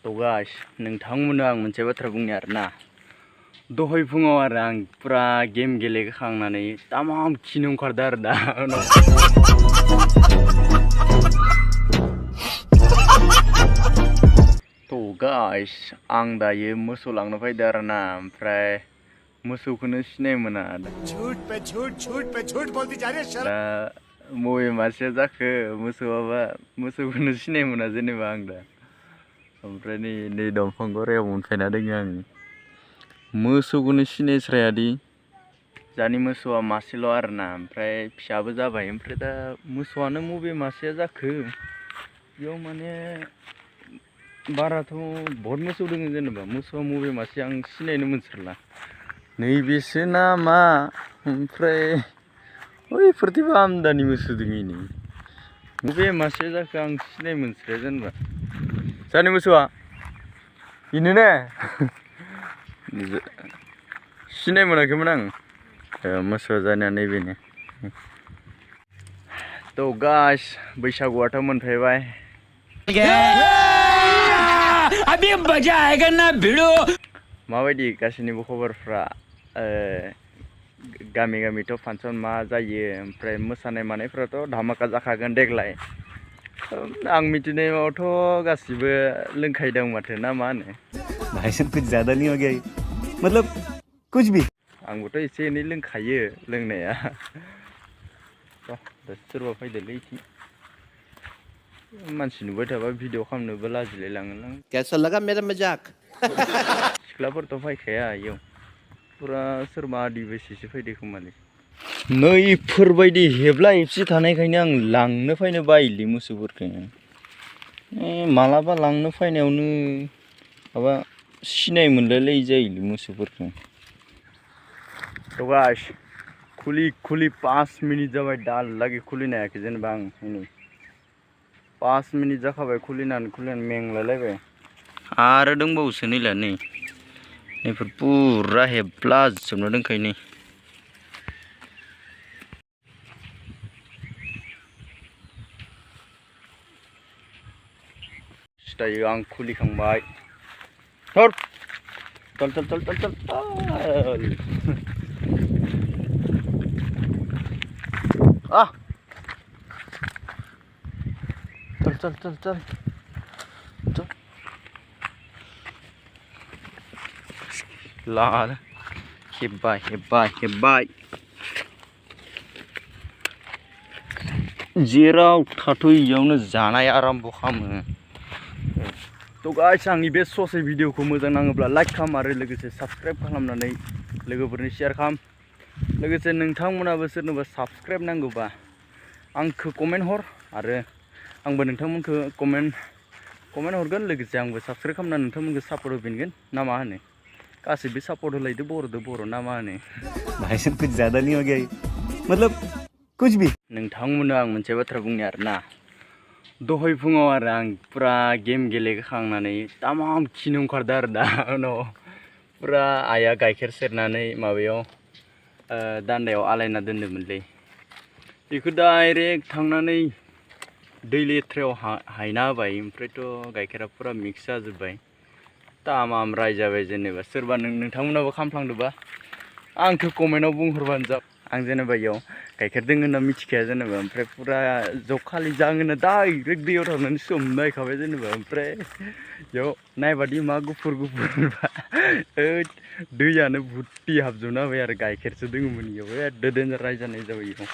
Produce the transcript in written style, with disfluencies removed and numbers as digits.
तो गाइस नोंथांमोननो आं मोनसे बाथ्रा बुंनि आरोना दहाय फुङाव आरो आं पुरा गेम गेलेखांनानै तामाम खिनो ओंखारदों आरो दा तो गाइस आं दायो मोसौ लांनो फैदों आरोना ओमफ्राय मोसौखौनो सिनाय मोना झूठ पे झूठ बोलती जा रही है शर्म दा बबे मासेया जाखो मोसौखौनो सिनाय मोना जेनेबा आं दा ओमफ्राय नै दंफां गरायाव मोनफैना दोङो आं मोसौखौनो सिनायस्रायादि जानि मोसौआ मासेल' आरोना ओमफ्राय फिसाबो जाबाय ओमफ्राय दा मोसौआनो बबे मासेया जाखो बेयाव माने बाराथ' बहुत मोसौ दोङो जेनेबा मोसौआ बबे मासे आं सिनायनो मोनस्राला नैबेसो नामा ओमफ्राय ओइफोरथिबो आमदानि मोसौ दोङो नै बबे मासेया जाखो आं सिनाय मोनस्राया जेनेबा जानि मोसौआ बेनो ने सिनाय मोनाखैमोन आं मोसौआ जानाया नैबेनो तो गाइस बैसागुआथ' मोनफैबाय अभी मजा आएगा ना भिड़ो माबायदि गासैनिबो खबरफ्रा गामि गामिथ' फांसन मा जायो ओमफ्राय मोसानाय मानायफ्राथ' धामाका जाखागोन देग्लाय आं मिथिनायावथ' गासिबो लोंखायदों माथो ना मा होनो भाई साहब कुछ ज्यादा नहीं हो गया मतलब कुछ भी आंबोथ' एसे एनै लोंखायो लोंनाया दा सोरबा फैदोलै इथिं मानसि नुबाय थाबा भिडिअ खालामनोबो लाजिलाय लाङो कैसा लगा मेरा मजाक सिख्लाफोरथ' फैखाया इयाव पुरा सोरबा आदि बैसोसो फैदो खोमालै नै इफोरबायदि हेबला हेबसि थानायखायनो आं लांनो फैनो बायोलै मोसौफोरखौ मालाबा लांनो फैनायावनो माबा सिनाय मोनलायलायि जायोलै मोसौफोरखौ तो गाइस खुलि 5 मिनिट जाबाय दालागै खुलिनो हायाखै जेनेबा आं नै 5 मिनिट जाखाबाय खुलिनानै मेंलायलायबाय आरो दंबावोसो नैला नै नैफोर पुरा हेबला जोबना दंखायो नै दायो आं खुलिखांबाय चल लाल हेब्बाय जेराव थाथ'यो इयावनो जानाय आराम्भ खालामो तो गाइस आंनि बे ससे भिडिअखौ मोजां नाङोब्ला लाइक खालाम आरो लोगोसे साबस्क्राइब खालामनानै लोगोफोरनो शेयार खालाम लोगोसे नोंथांमोनाबो सोरनोबा साबस्क्राइब नांगौबा आंखौ कमेन्ट हर आरो आंबो नोंथांमोनखौ कमेन्ट हरगोन लोगोसे आंबो साबस्क्राइब खालामना नोंथांमोनखौ सापर्ट होफिनगोन ना मा होनो गासैबो सापर्ट होलायदो बर' ना मा होनो भाई साहब कुछ ज्यादा नहीं हो गया मतलब कुछ भी नोंथांमोननो आं मोनसे बाथ्रा बुंनि आरोना दहाय फुङाव आरो आं पुरा गेम गेलेखांनानै तामाम खिनो ओंखारदों आरो दा उनाव पुरा आइया गाइखेर सेरनानै माबायाव दान्दायाव आलायना दोन्दोंमोनलै बेखौ डाइरेक्ट थांनानै दै लेथ्रायाव हायना होबाय ओमफ्रायथ' गाइखेरा पुरा मिक्स जाजोब्बाय तामाम रायजाबाय जेनेबा सोरबा नोंथांमोनाबो खामफ्लांदोंबा आंखौ कमेन्टआव बुंहरबानो जाबाय आं जेनेबा इयाव गाइखेर दोङो होनना मिथिखाया जेनेबा ओमफ्राय पुरा जखालि जाङोना डाइरेक्ट दैयाव थांनानै सोमना नायखाबाय जेनेबा ओमफ्राय इयाव नायबादि मा गुफुर दैयानो भुत्ति हाबजोबना होबाय आरो गाइखेरसो दोङोमोन इयाव एदो डेन्जार रायजानाय जाबाय इयाव